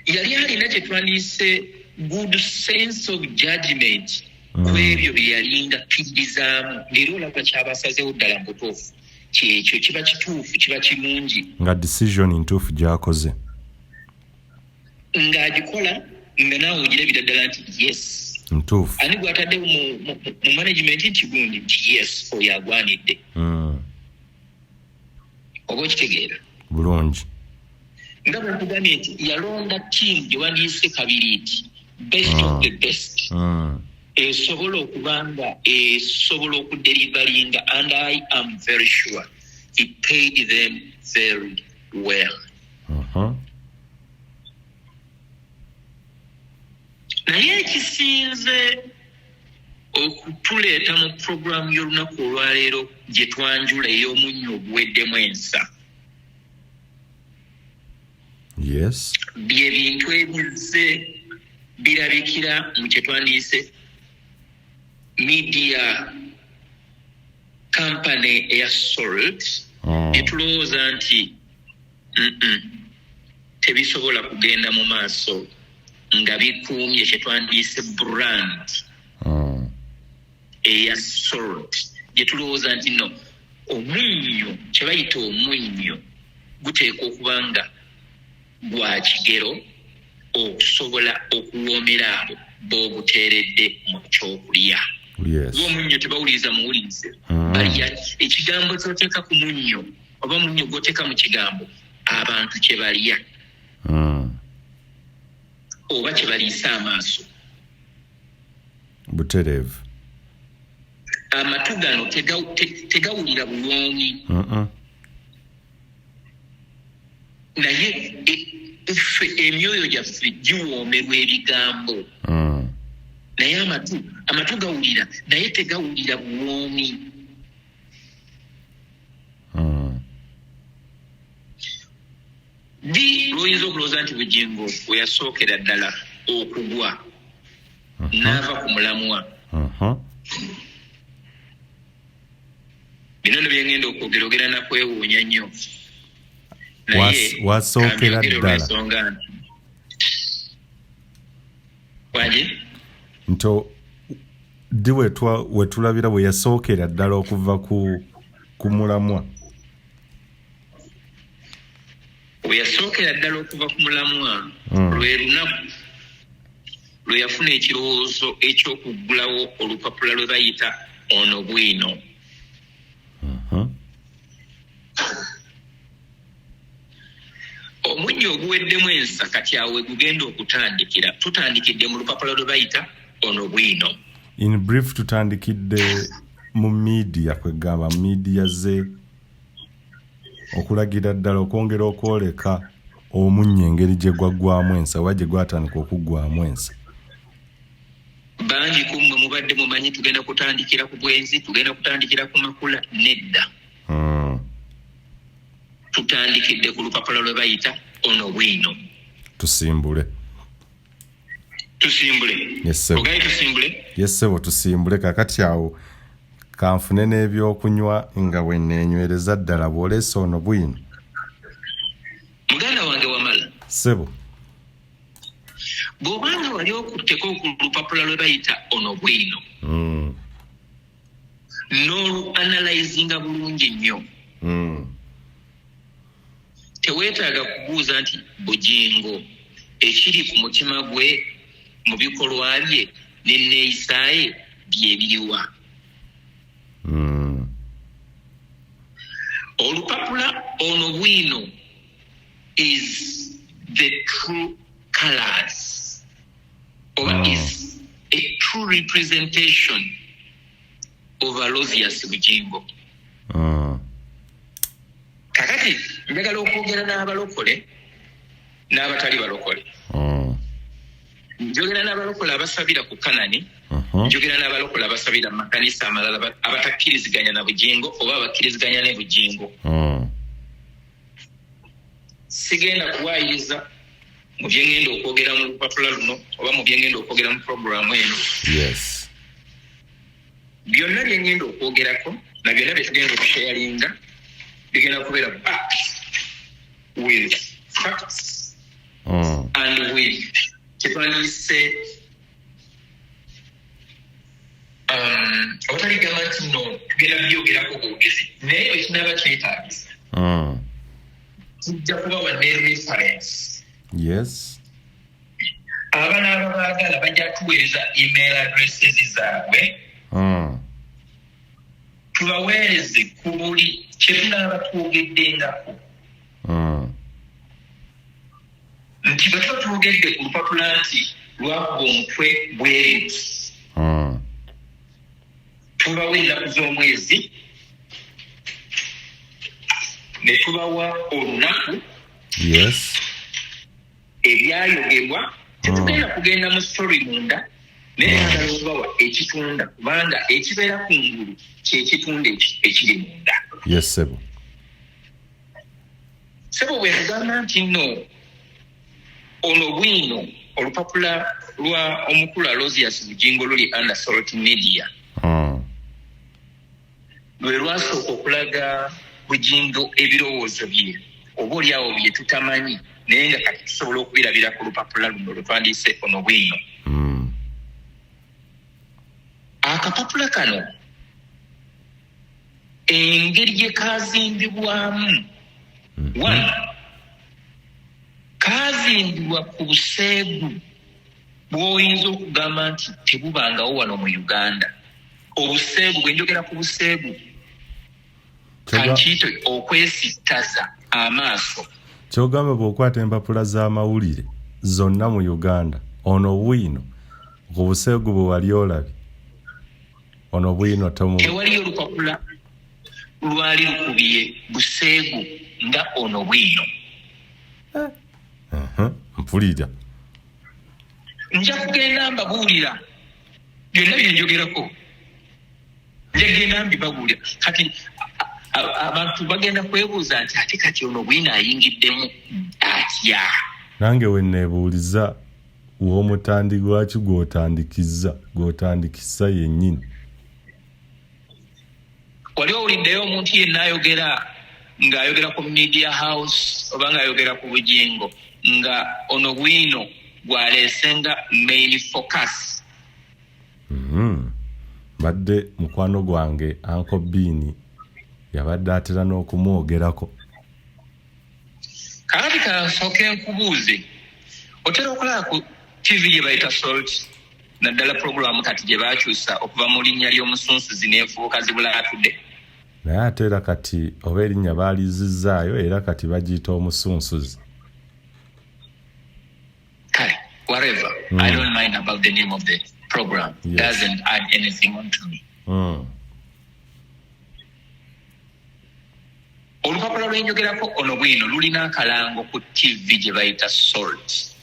Yali alina kye twandiyise good sense of judgment ku ebyo bye yalinga akkiririzaamu, ng'era olaba kyabasazeewo ddala mu butuufu kyekyo kiba kituufu, kiba kirungi. Nga decision ntuufu gy'akoze. Ng'agikola nga naawe ogirabira ddala nti yes. Ntuufu. Ani gwatadde mu management nti gundi nti yes, oyo agwanidde. Oba okitegeera? Bulungi. Nga bwe nkugambye nti yalonda team gye wandiyise kabiriiti, best of the best, esobola okuba nga esobola okudeliveringa, and I am very sure he paid them very well. Naye ekisinze okutuleeta mu puroguramu y'olunaku olwaleero gye twanjula ey'omunnyo oguweddemu ensa, bye bintu ebizze birabikira mu kye twandiyise media company eya Salt, byetulowooza nti tebisobola kugenda mu maaso nga bikuumye kye twandiyise brand eya Salt, gye tulowooza nti no omunnyo, kye bayita omunnyo, guteekwa okuba nga gwa kigero okusobola okuwoomera abo b'oguteeredde mu kyokulya. Omunnyo tebawuliriza muwulirize. Balya ekigambo ky'oteeka ku munnyo, oba munnyo gw'oteeka mu kigambo, abantu kye balya oba kye baliisa amaaso. Butereevu. Amatu gano tegawulira buwoomi. Naye ffe emyoyo gyaffe giwoomerwa ebigambo. Naye amatu gawulira, naye tegawulira buwoomi. Ddi lw'oyinza okulowooza nti Bugingo we yasookera ddala okugwa n'ava ku mulamwa? Bino no byengenda okwogera, ogera nakwewuunya nnyo. Naye Wasookera kambyogere ddala. olw'ensonga nti wangi. Nti ddi wetulabira bwe yasookera ddala okuva ku mulamwa? We yasookera ddala okuva ku mulamwa, lwe lunaku lwe yafuna ekirowoozo ekyokuggulawo olupapula lwe bayita Ono Bwino. Omunnyo oguweddemu ensa kati awo we gugenda okutandikira. Tutandikidde mu lupapula lwe bayita Ono Bwino. In brief, tutandikidde mu media, kwegamba media ze okulagira ddala okwongera okwoleka omunnyo engeri gye gwaggwamu ensa oba gye gwatandika okuggwamu ensa. Bangi ku mmwe mubadde mumanyi tugenda kutandikira ku bwenzi, tugenda kutandikira ku makula. Nedda. Tutandikidde ku lupapula lwe bayita Ono Bwino. Tusimbule. Tusimbule. Yes, sir. Ogaye tusimbule. Yes ssebo, tusimbule. Kakati awo kanfune n'ebyokunywa nga bwe neenywereza ddala bw'oleese Ono Bwino. Muganda wange Wamala. Ssebo. Bw'obanga wali okutteko ku lupapula lwe bayita Ono Bwino n'olu analyzinga bulungi nnyo, teweetaaga kubuuza nti Bugingo ekiri ku mutima gwe, mu bikolwa bye n'enneeyisaaye bye biriwa. Olupapula Ono Bwino is the true colors oba is a true representation of Aloysius Bugingo. Kakati njagala okwogera n'abalokole n'abatali balokole. Njogera n'abalokole abasabira ku Kanani, njogera n'abalokole abasabira mu makanisa amalala, abatakkiriziganya na Bugingo oba abakkiriziganya ne Bugingo. Sigenda kuwaayiriza mu byengenda okwogera mu lupapula luno oba mu byengenda okwogera mu puroguramu eno. Byonna byengenda okwogerako na byonna bye tugenda okusharinga bigenda kubeera backed with facts and with kyetwandiyise obutaligamba nti no tugenda byogerako bwogezi, naye ekinaaba kyetaagisa, tujja kubawa ne reference. Abanaaba baagala bajja tuweereza email addresses zaabwe, tubaweereze ku buli kye tunaaba twogeddengako. Nti bwe tuba twogedde ku lupapula nti lwakuba omutwe bweruti, tubawa ennaku z'omwezi ne tubawa olunaku, ebyayogerwa. Tetugenda kugenda mu story munda, naye twagala okubawa ekitunda, kubanga ekibeera ku ngulu kyekitunda ekiri munda. Yes, sebo. Sebo, bwe nkugamba nti nno ono bwino olupapula lwa omukulu Aloysius Bugingo luli under Salt Media, lwe lwasooka okulaga Bugingo ebirowoozo bye, oba oliawo bye tutamanyi, naye nga kati tusobola okubirabira ku lupapula luno lwe twandiise ono bwino. Akapapula kano, engeri gye kazimbibwamu, one, kazimbibwa ku buseegu bw'oyinza okugamba nti tebubangawo wano mu Uganda. Obuseegu bwe njogera ku buseegu, kankiyite okwesittaza amaaso. Kyogamba bw'okwata empapula z'amawulire zonna mu Uganda, ono bwino ku buseegu bwe wali olabye ono bwino tomu? Tewaliyo olupapula lwali lukubye buseegu nga ono bwino. Mpulira. Nja kugenda mbabuulira byonna byenjogerako, nja kugenda mbibabuulira. Kati abantu bagenda kwebuuza nti ate kati ono bwino ayingiddemu atya? Nange weneebuuliza w'omutandi, lwaki gw'otandikizza, gw'otandikisa yennyini. Wali owuliddeyo omuntu yenna ayogera, ng'ayogera ku media house oba ng'ayogera ku Bugingo, nga ono bwino gwaleese nga main focus? Mbadde mukwano gwange Uncle Bean yabadde atera n'okumwogerako. Kakati kansooke nkubuuze, otera okulaba ku TV gye bayita Salt, naddala puroguramu kati gye bakyusa okuva mu linnya ly'omusunsuzi n'enfuuka zibulaatudde? Naye ate era kati oba erinnya baalizizzaayo, era kati bagiyita omusunsuzi. Kale, whatever. I don't mind about the name of the program. Doesn't add anything onto me. Olupapula lwenjogerako ono bwino lulina akalango ku TV gye bayita Salt,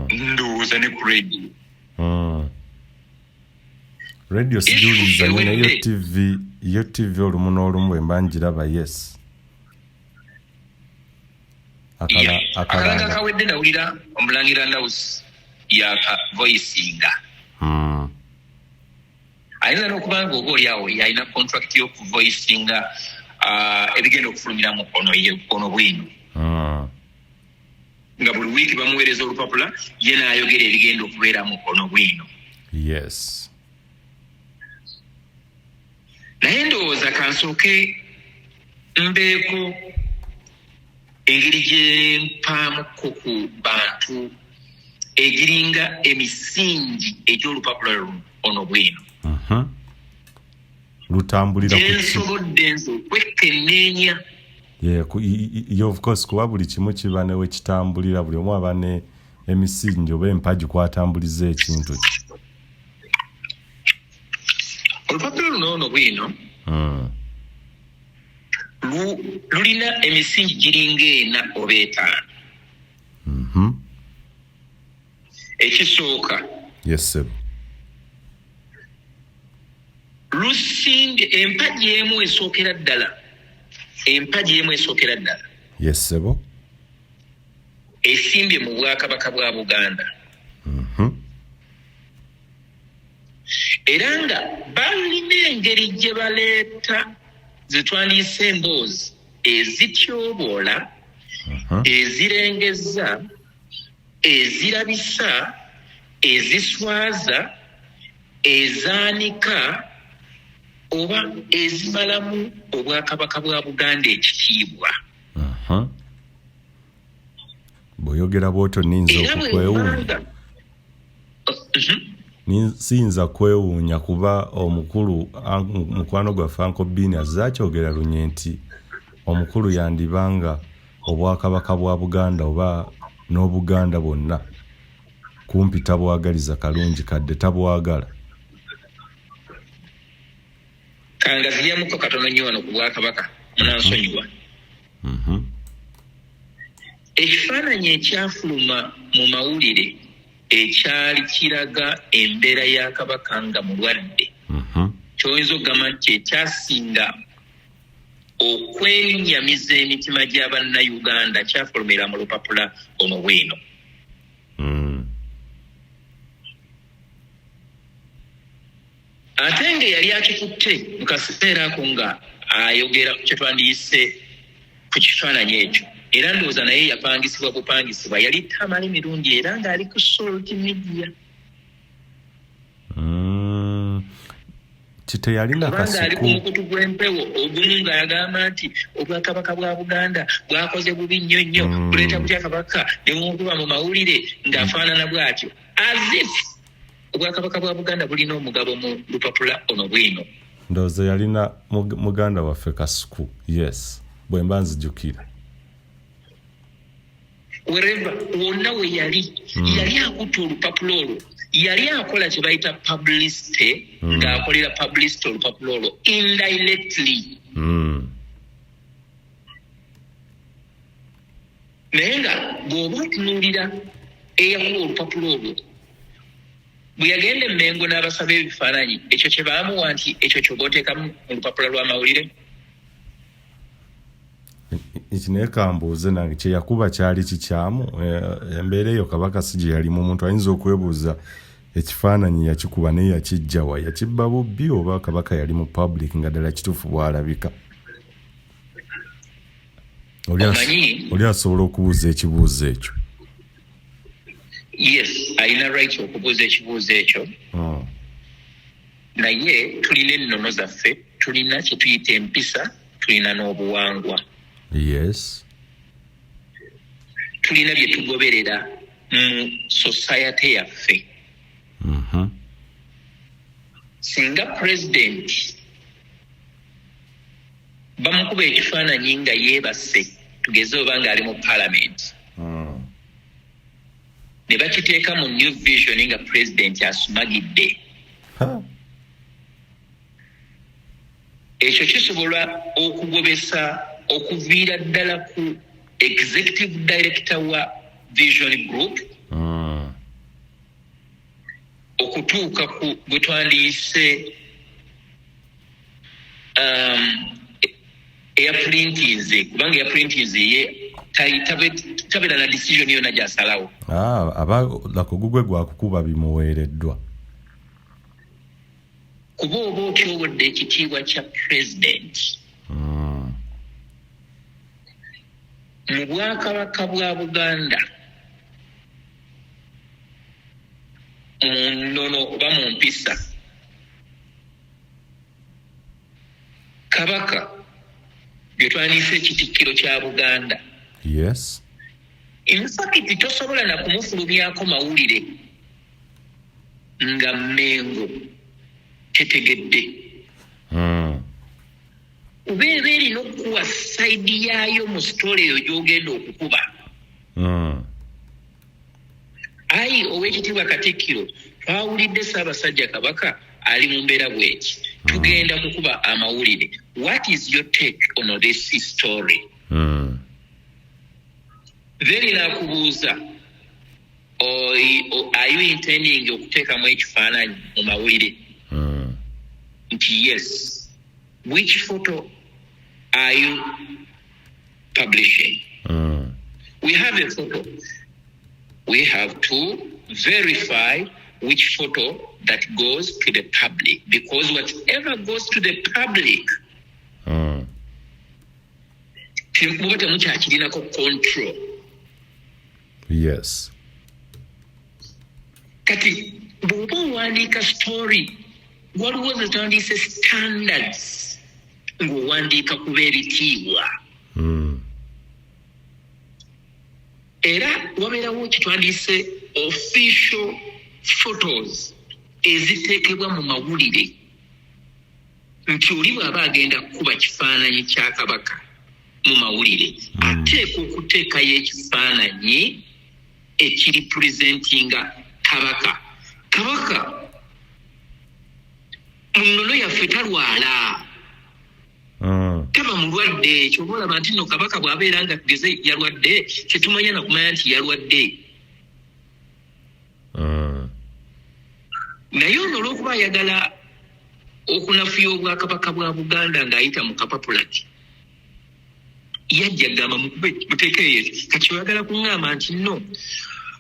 ndowooza ne ku radio. Radio sijuliza nnyo, naye yo TV, yo TV olumu n'olumu bwe mba ngiraba, yes. Akalango akawedde nawulira omulangira Ndawusi yaka voicinga. Ayinza n'okuba nga oba oliawo yalina contract y'okuvoicinga ebigenda okufulumiramu ono ye ono bwino, nga buli wiiki bamuweereza olupapula, ye n'ayogera ebigenda okubeeramu ono bwino. Naye ndowooza kansooke mbeeko engeri gye mpaamuko ku bantu egiringa emisingi egy'olupapula luno ono bwino. Lutambulira ku ki? Gyensobodde nze okwekenneenya. Yeah, of course, kuba buli kimu kiba ne wekitambulira, buli omu aba ne emisingi oba empagi kwatambuliza ekintu kye. Olupapula luno ono bwino lulina emisingi giringa ena oba etaano. Ekisooka, Yes, sir. Lusimbye empagi emu esookera ddala, empagi emu esookera ddala Yes, sebo. esimbye mu Bwakabaka bwa Buganda, era nga balina engeri gye baleeta zetwandiise emboozi ezityoboola, ezirengezza, ezirabisa, eziswaza, ezaanika oba ezimalamu Obwakabaka bwa Buganda ekitiibwa. Bw'oyogera bw'otyo nninza Era okukwewuunya. bwebanga Siyinza kwewuunya kuba omukulu, mukwano gwaffe Uncle Bean azze akyogera lunye nti omukulu yandiba nga obwakabaka bwa Buganda oba n'Obuganda bwonna kumpi tabwagaliza kalungi kadde tabwagala. Kangaziyemuko katono nnyo wano ku bwakabaka, munansonyiwa. Ekifaananyi ekyafuluma mu mawulire ekyali kiraga embeera ya Kabaka nga mulwadde, kyoyinza okugamba nti ekyasinga okwenyamiza emitima gy'Abannayuganda, kyafulumira mu lupapula ono bwino. Ate nga eyali akikutte mu kaseera ako nga ayogera ku kyetwandiyise ku kifaananyi ekyo, era ndowooza naye yapangisibwa bupangisibwa, yali Tamale Mirundi, era ng'ali ku Salt Media. Kiteyalina Kubanga ali ku Kasuku. mukutu gw'empewo ogumu ng'agamba nti obwakabaka bwa Buganda bwakoze bubi nnyo nnyo, buleeta butya kabaka ne bumukuba mu mawulire ng'afaanana bw'atyo, as if obwakabaka bwa Buganda bulina omugabo mu lupapula ono bwino. Ndowooza yalina muganda waffe Kasuku, yes, bwe mba nzijukira. Wherever wonna we yali, yali akutte olupapula olwo, yali akola kye bayita publicity, ng'akolera publicity olupapula olwo indirectly. Naye nga bw'oba otunuulira eyakuba olupapula olwo, bwe yagenda Emmengo n'abasaba ebifaananyi, ekyo kye baamuwa nti ekyo kyoba oteekamu mu lupapula lw'amawulire. Eki naye kambuuze nange, kyeyakuba kyali kikyamu? Embeera eyo kabaka si gye yalimu. Omuntu ayinza okwebuuza ekifaananyi yakikuba naye yakijjawa? Yakibba bubbi oba kabaka yali mu public nga ddala kituufu bw'alabika? Omanyi- Oli asobola okubuuza ekibuuzo ekyo. Yes, alina right okubuuza ekibuuzo ekyo. Naye tulina ennono zaffe, tulina kye tuyita empisa, tulina n'obuwangwa. Tulina bye tugoberera mu society yaffe. Singa president bamukuba ekifaananyi nga yeebase, tugeze oba ng'ali mu parliament, ne bakiteeka mu New Vision nga president asumagidde, ekyo kisobola okugobesa okuviira ddala ku executive director wa Vision Group okutuuka ku gwe twandiyise eyapulintinze, kubanga eyapulintinze ye tabeera na decision yonna gyasalawo. Ah, aba lako gugwe gwakukuba bimuweereddwa. Kuba oba otyobodde ekitiibwa kya president. Mu bwakabaka bwa Buganda, mu nnono oba mu mpisa, kabaka bye twandiyise ekitikkiro kya Buganda, in fact tosobola na kumufulumyako mawulire nga Mengo tetegedde. Kuba eba erina okukuwa side yaayo mu story eyo gy'ogenda okukuba. Ayi owekitiibwa Katikkiro, twawulidde Ssaabasajja Kabaka ali mu mbeera bweti, tugenda kukuba amawulire, what is your take on this story? Then nakubuuza, are you intending okuteekamu ekifaananyi mu mawulire? Nti yes. Which photo are you publishing? We have a photo, we have to verify which photo that goes to the public, because whatever goes to the public, muba temukyakirinako control. Kati bw'oba owandiika story, waliwo zetwandiise standards ng'owandiika kuba ebitiibwa. Era wabeerawo kitwandiise official Photos eziteekebwa mu mawulire nti oli bw'aba agenda kukuba kifaananyi kya Kabaka mu mawulire, ateekwa okuteekayo ekifaananyi ekiri presentinga Kabaka. Kabaka mu nnono yaffe talwala, taba mulwadde. Kyoba olaba nti nno Kabaka bw'abeera nga tugeze yalwadde, tetumanya nakumanya nti yalwadde. Naye ono olw'okuba ayagala okunafuya obwakabaka bwa Buganda ng'ayita mu kapapula ke, yajja gamba mukube muteekeyo ekyo. Kati oyagala kuŋŋamba nti nno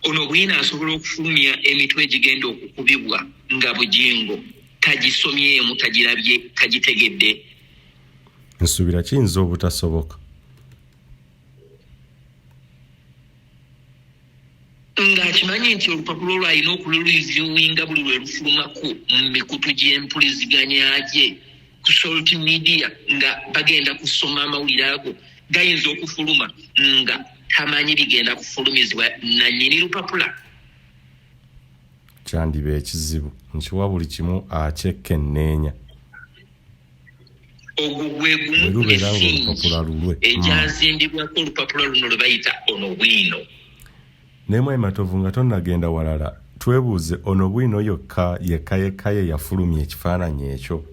ono bwina asobola okufulumya emitwe egigenda okukubibwa nga Bujingo tagisomyemu, tagirabye, tagitegedde? Nsuubira kiyinza obutasoboka. Ng'akimanyi nti olupapula olwo alina okulureviewinga buli lwe lufulumako mu mikutu gy'empuliziganya gye ku social media, nga bagenda kusoma amawulire ago gayinza okufuluma nga tamanyi bigenda kufulumizibwa nannyini lupapula. Kyandiba ekizibu nkiwa buli kimu akyekkenneenya. Ogwo gwe gumu Bwe ku lubeera misingi ng'olupapula lulwe. Egyazimbibwako olupapula luno lwe bayita ono bwino. Naye Mwami Matovu, nga tonnagenda walala, twebuuze, ono bwino yokka yekka yekka ye yafulumya ekifaananyi ekyo?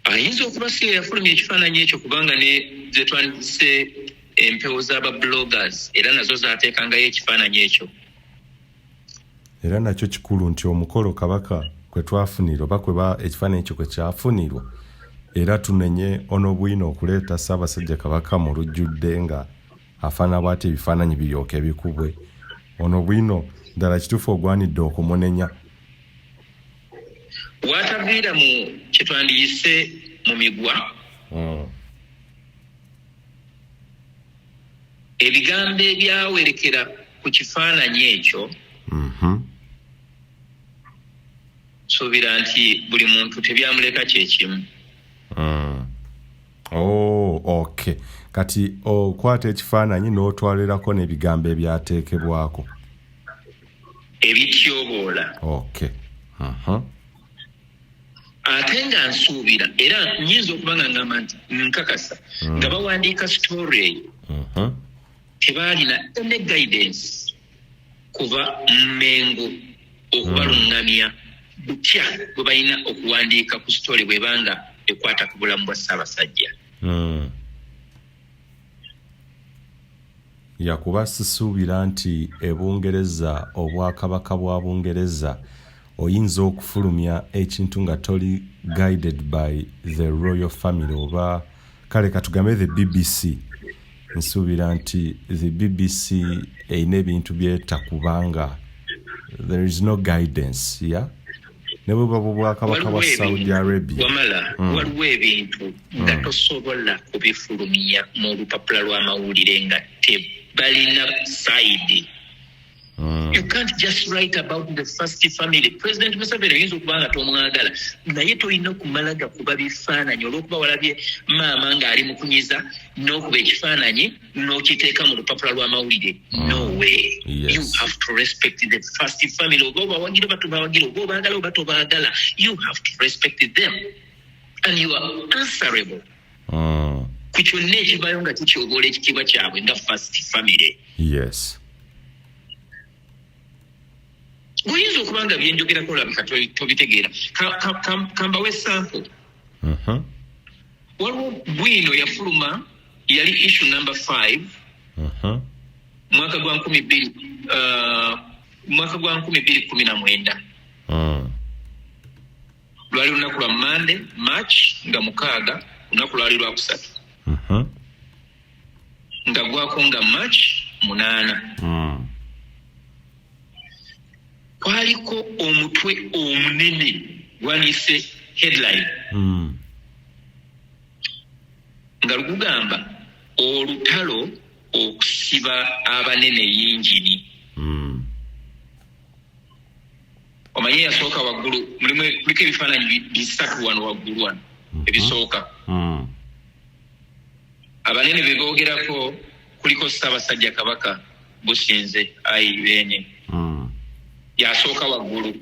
Ayinza okuba si ye yafulumya ekifaananyi ekyo, kubanga ne ze twandise empewo z'aba bloggers era nazo zaateekangayo ekifaananyi ekyo. Era nakyo kikulu nti omukolo Kabaka kwe twafunira oba kwe ekifaananyi ekyo kwe kyafunirwa, era tunenye ono bwino okuleeta Ssaabasajja Kabaka mu lujjudde nga afaanana bw'ati, ebifaananyi biryoke bikubwe? Ono bwino ddala kituufu ogwanidde okumunenya. Wataviira mu kyetwandiyise mu migwa, ebigambo ebyawerekera ku kifaananyi ekyo, suubira nti buli muntu tebyamuleka kyekimu. Oh, okay. Kati okwata ekifaananyi n'otwalirako n'ebigambo ebyateekebwako ebityoboola. Okay. Ate nga nsuubira era nyinza okuba nga ngamba nti nkakasa nga bawandiika story eyo, tebaalina any guidance kuva Mmengo okubaluŋŋamya butya bwe balina okuwandiika ku story bwebanga ekwata ku bulamu bwa Ssaabasajja. Yakuba sisuubira nti ebungereza, obwakabaka bwa Bungereza, oyinza okufulumya ekintu nga toli guided by the royal family, oba kale katugambe the BBC. Nsuubira nti the BBC erina ebintu byetakubanga there is no guidance ya ne bwe buba bwakabaka bwa Saudi Arabia. Wamala, waliwo ebintu nga tosobola kubifulumya mu lupapula lw'amawulire nga tebalina side. You can't just write about the first family. President Museveni oyinza okuba nga tomwagala, naye tolina okumala gakuba bifaananyi olw'okuba walabye maama ng'ali mu kunyiza n'okuba ekifaananyi n'okiteeka mu lupapula lw'amawulire. No way. You have to respect the first family, oba obawagira oba tobawagira, oba obaagala oba tobaagala, you have to respect them and you are answerable ku kyonna ekivaayo nga kityoboola ekitiibwa kyabwe nga first family. Oyinza okuba nga byenjogerako olabika tobitegeera. Kambawe sample. Waliwo bwino yafuluma, yali issue number 5, mwaka gwa 2000, mwaka gwa 2019. Lwali lunaku lwa Mande, March nga 6, lunaku lwali lwakusatu, nga gwako nga March 8. Kwaliko omutwe omunene gwanise headline nga lugugamba olutalo okusiba abanene yingini. Omanyi eyasooka waggulu mulimu, kuliko ebifaananyi bisatu wano waggulu wano ebisooka. Abanene be boogerako kuliko Ssaabasajja Kabaka Businze ayi Beene, Yasooka waggulu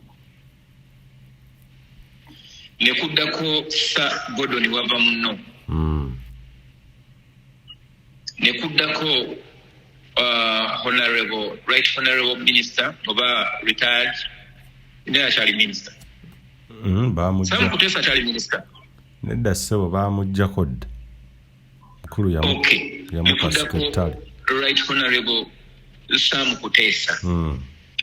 ne kuddako Sir Gordon Wava Munno. Ne kuddako honorable, right honorable minister oba retired, naye akyali minister. Bamujja. Sam Kutesa akyali minister? Nedda ssebo, bamuggyako dda. Mukulu yamukasuka Nekuddako ettale. Right honorable Sam Kutesa.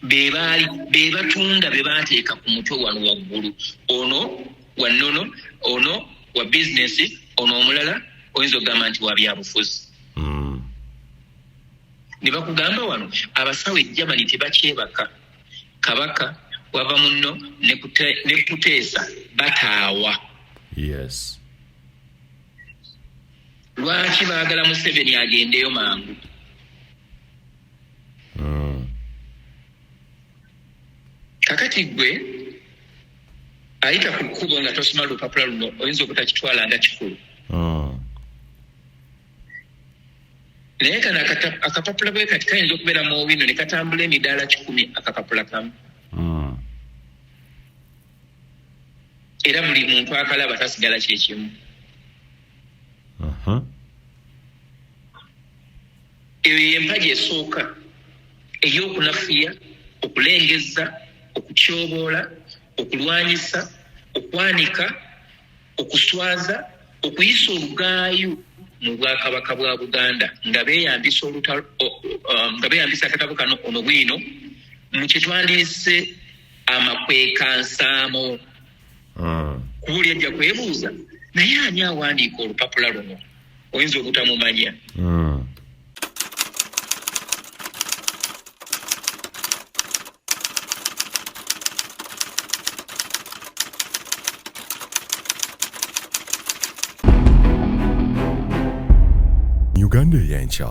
Be baali be batunda, be baateeka ku mutwe wano waggulu. Ono wa nnono, ono wa bizinesi, ono omulala oyinza okugamba nti wa byabufuzi. Ne bakugamba wano abasawo e Germany tebakyebaka, Kabaka wava munno ne Kuteesa bataawa. Lwaki baagala Museveni agendeyo mangu? Kakati gwe ayita ku kkubo nga tosoma lupapula luno, oyinza obutakitwala nga kikulu. Naye kano akapapula bwe kati kayinza okubeera mu bino ne katambula emidaala 100, akapapula kamu. Era buli muntu akalaba tasigala kyekimu. Eyo yempagi esooka ey'okunafuya, okulengezza, okutyoboola, okulwanyisa, okwanika, okuswaza, okuyisa olugaayu mu bwakabaka bwa Buganda nga beeyambisa nga beeyambisa akatabo kano ono bwino mu kye twandiise amakwekansaamu. Kuba oli ajja kwebuuza, naye ani awandiika olupapula luno? Oyinza obutamumanya. Uganda Ey'enkya.